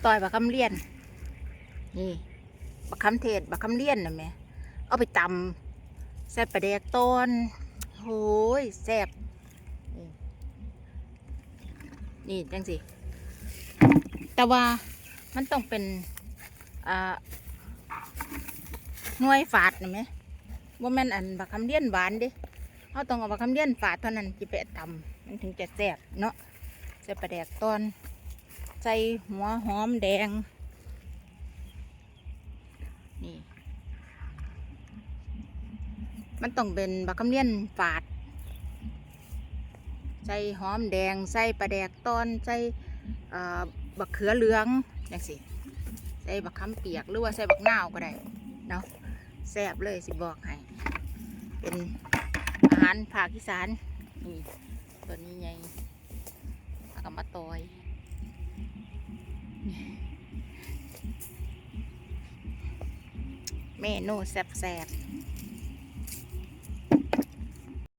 ຕ່ອຍບັກຄຳລຽນ ນີ້ ບັກຄຳເທດ ບັກຄຳລຽນນະແມ່ ເອົາໄປຕຳໃສ່ປາແດກຕອນ ໂອ້ຍ ແຊບ ນີ້ ນີ້ຈັ່ງຊີ້ ແຕ່ວ່າມັນຕ້ອງເປັນ ອ່າ ໜ່ວຍຝາດນະແມ່ ບໍ່ແມ່ນອັນບັກຄຳລຽນຫວານເດ້ ເຮົາຕ້ອງເອົາບັກຄຳລຽນຝາດເທົ່ານັ້ນ ຊິໄປຕຳ ມັນເຖິງຈະແຊບເນາະ ໃສ່ປາແດກຕອນ ໃສ່ຫົວຫອມແດງ ນີ້ ມັນຕ້ອງເປັນບັກຄຳລຽນຝາດ ໃສ່ຫອມແດງ ໃສ່ປາແດກຕອນ ໃສ່ ເອີ ບັກເຂືອເຫຼືອງຈັ່ງຊີ້ ໃສ່ບັກຄຳປຽກ ຫຼືວ່າໃສ່ບັກນາວກໍໄດ້ເນາະ ແຊບເລີຍ ຊິບອກໃຫ້ ເປັນອາຫານພາກອີສານ ນີ້ ຕອນນີ້ໃຫຍ່ ເຮົາກໍມາຕ່ອຍ ເມນູແຊບໆ